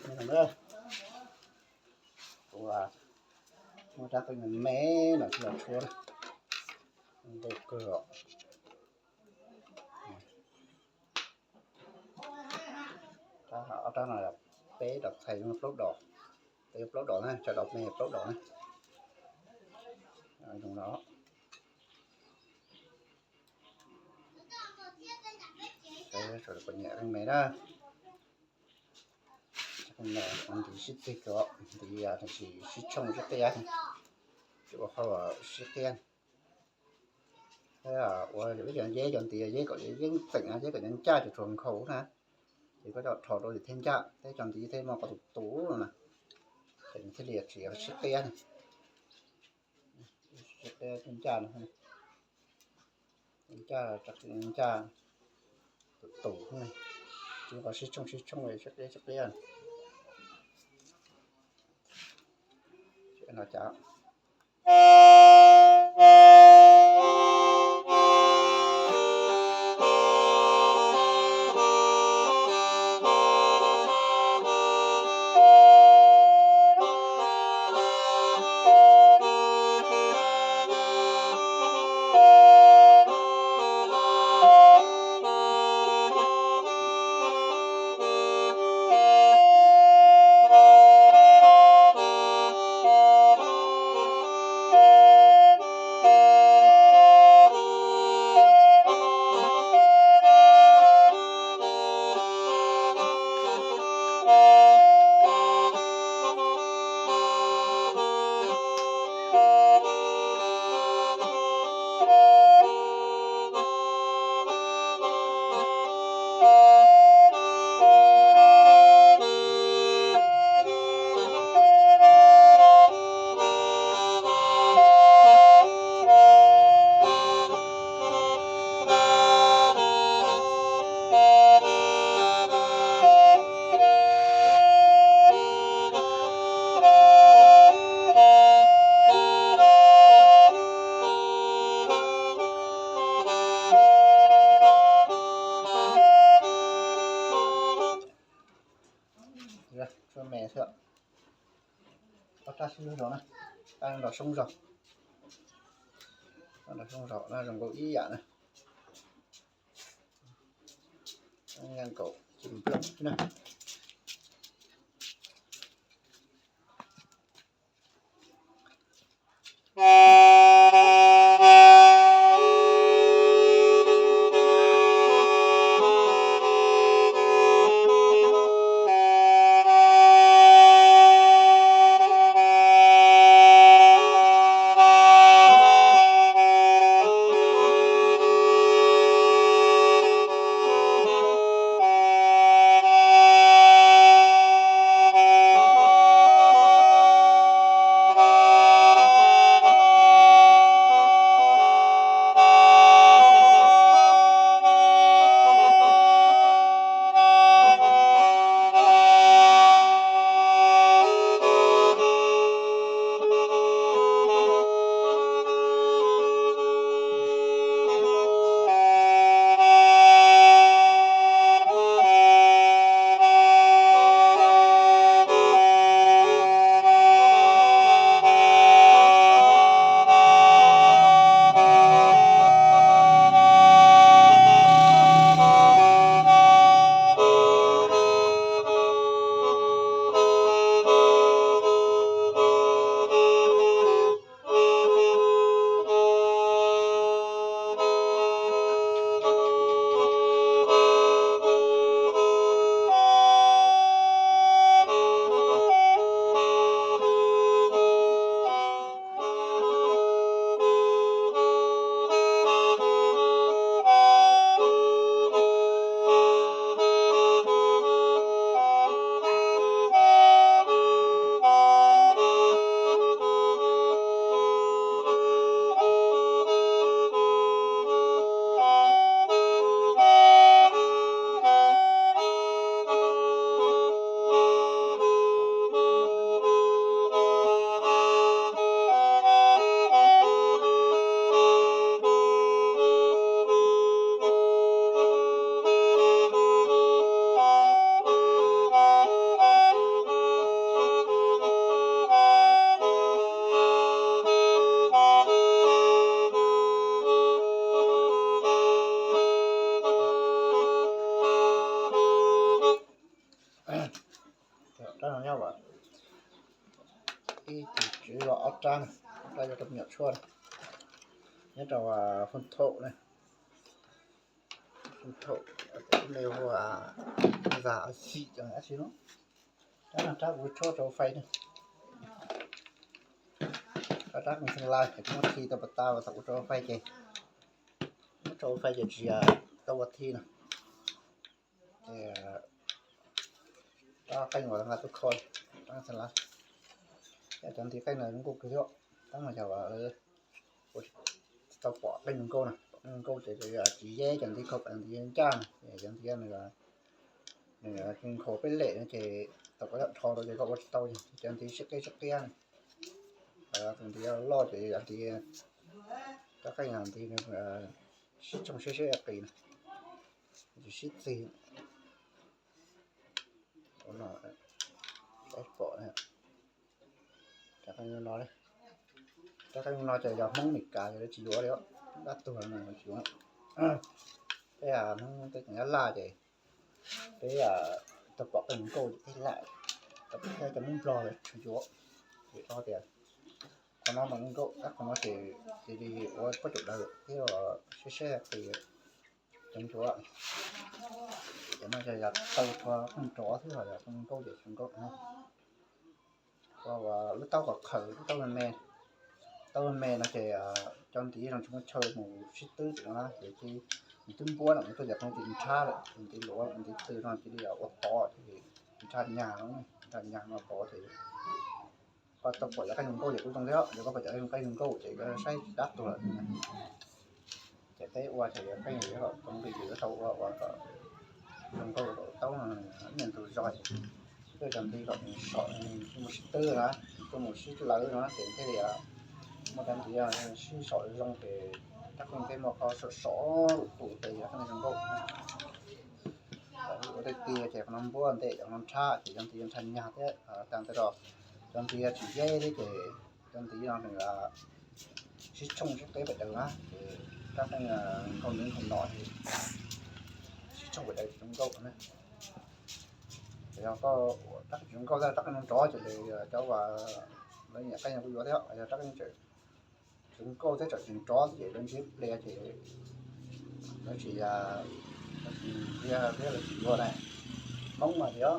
Kuv muab rab qeej me me no tsis los tshuab, ntau kawg os. Ob rab no peb dos txhais plaub dos, peb plaub dos na, tsawg dos me plaub dos na. Zoo no. Sawv daws puas nyiam qeej me na? Qeej me ntiv sib txig kawg, ntiv tab sis sib tshooj sib qiab, tsis ua qhov sib qiab. Ua ib cov yeb cov ntiv yeb kom yeeb txeem, yeb kom ncaj ncaj, tsuas tsuas nkhaus na, ces koj coj rho rau thiaj ncaj, thiab cov ntiv thiaj muaj qhov tus tus no na, ces nws thiaj li tsis sib qiab na. Sib qiab ncaj no, ncaj, ncaj tus tus, tsis muaj qhov sib tshooj sib tshooj sib qiab sib qiab no cas. Tshuab me xwb, ob rab xwb zog na, rau soob zog, rau soob zog no zoo nkaus ib yam na. Nkaus ci nplooj xwb na. Rab no nyob ib tus tswv los ob rab na, ob rab yuav rau me nyuam tshuaj na, nyob rau Hub Thauj na, Hub Thauj, me hu Vas Xim cov dab tsi no. Rab no rab kuv tshuab rau fais na, rab qeej xeev laij es kuv muab khi tau pas tas uas thaum kuv rau fais ces, muab rau fais ces tsis tau ua thi no. Ces rab qeej uas nqa tuaj kho, rab xeev laij, cov ntiv qeej no zoo nkauj kawg thiab. Tab mas yog ua tsis tau pom qeej zoo nkauj na, pom qeej zoo nkauj ces tsis yeb cov ntiv kho, ntiv ncaj na, cov ntiv nws nkhaus peb lem no ces thaum koj dhos rau ces koj ua tsis tau, cov ntiv siab qia siab qia na. Tus ntiv loj ces yog ntiv, rab qeej ntiv sib tshooj siab siab qis na, tsis sib txig. Pom rab qeej no, rab qeej no ces yog Hmoob Meskas ces lawv tsis yuav li, dab tuag no tsis yuav. Peb Hmoob teb chaws Nyab Laj ces peb tau pom qeej zoo nkauj ces peb lam, peb cov Hmoob Nplog lawv tsis yuav, vim rau tias qhov no mas zoo nkauj, qhov no ces cia li ua poj caum daws thiab siab siab qis. Cov ntsuav, cov no yog tau rho qeej nrov xwb los yog qeej nkauj ces tsis nkauj. Lub taub kom qhawv, lub taub me me, taub me me no ces cov ntiv no tsis muaj chaw mus sib twb tim no na, ces nws twb npuab lawm, nws tuaj yog qeej tim nrhab lawm, ntiv luav ntiv tw no cia li ua tod ces nrhab nyag no, nrhab nyag no tod ces koj tau pom cov qeej zoo nkauj ces kuj zoo thiab, yog koj pom cov qeej zoo nkauj ces koj saib tsis dab tuag lawm. Ces peb ua ces qeej yuav kom zoo li yus yuav tau ua, ua kom zoo nkauj kom taub no nyiaj ntug zog. Peb cov ntiv kom sov, tuaj mus sib twb na, tuaj mus sib lawv no ces thiaj li muaj cov ntiv sib sov zoo ces rab qeej peb muaj qhov sov sov lus tus ces yog qeej zoo nkauj. Ua tej tiag ces qhov no npuab ntej, cov no nrhab ces cov ntiv nrhab nyag thiab. Tag ntawd los cov ntiv tsis yeb thiab ces cov ntiv no nws sib tshooj sib qeb pais daws na, ces rab qeej nkauj nws nkauj no ces sib tshooj pais daws tsis zoo nkauj na. Ces yog koj ua rab qeej tsis zoo nkauj thiab rab qeej nrov ces cov uas lawv nyiam qeej kuj yuav thiab, yog rab qeej tseem zoo nkauj thiab tseem tsis nrov ces lawv ntsib pliag ces lawv tsis, lawv tsis ntiag thiab lawv tsis yuav na. Hmoob mas tias,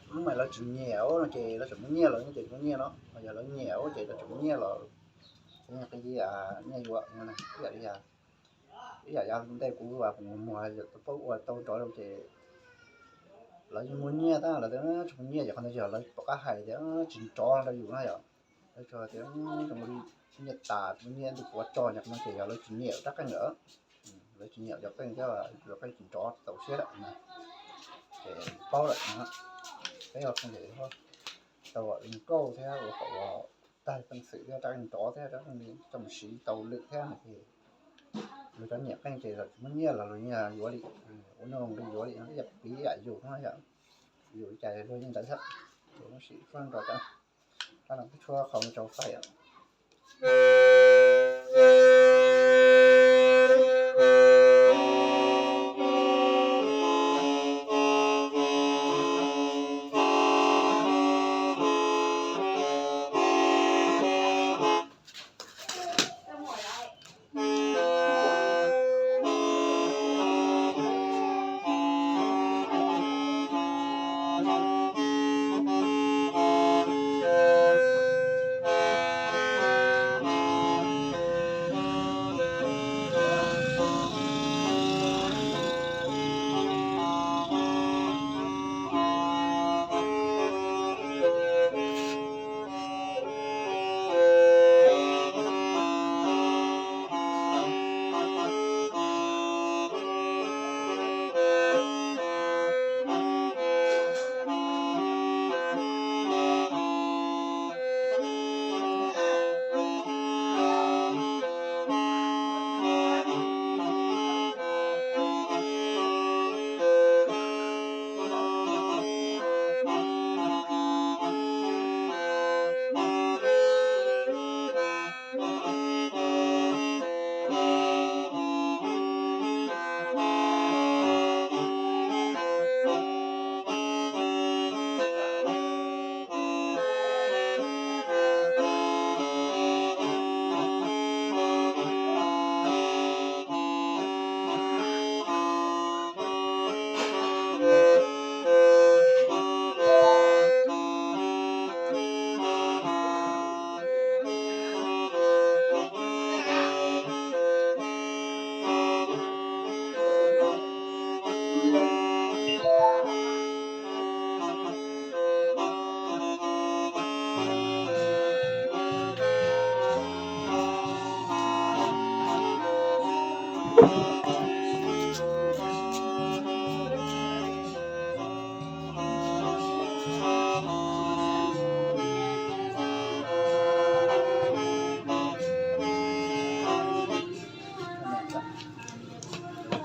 Hmoob mas lawv tsis nyiam no ces lawv tseem muaj nyiaj los no ces tsis muaj nyiaj no, yog lawv nyiam ces lawv tseem muaj nyiaj los nyiaj yuav. Ib yam li ib yam yav ntej kuv muag tus paub ua tau nrov zoo ces lawv yeej muaj nyiaj tab lawv tsis muaj nyiaj ces qhov ntawd yog lawv pom qab hais tias tsis nrov rau yus na yom. Lawv tsuas tias zoo li nyiaj tas, muaj nyiaj ntuj puav tso no ces yog lawv tsis nyiam rab qeej lawm. Lawv tsis nyiam cov qeej thiab, cov qeej tsis nrov txaus siab lawm. Ces paub lawm, peb ua qeej ces tau zoo nkauj thiab ua kom tag peev xwm thiab rab qeej nrov thiab rab qeej coj mus siv tau lwm thiab no ces luag cov nyiam qeej ces lawv tsis muaj nyiaj los luag yeej yuav li, ua neej zoo li yuav li, ib yam piv ib yam yus no yom. Yus li cas luag yeej ntawd thiab. Ces muab sim tshuab nrov rau, rab no kuj tshuab qhov mus rau fais.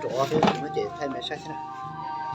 Rov ob peb tus no ces thaij me saib xwb na.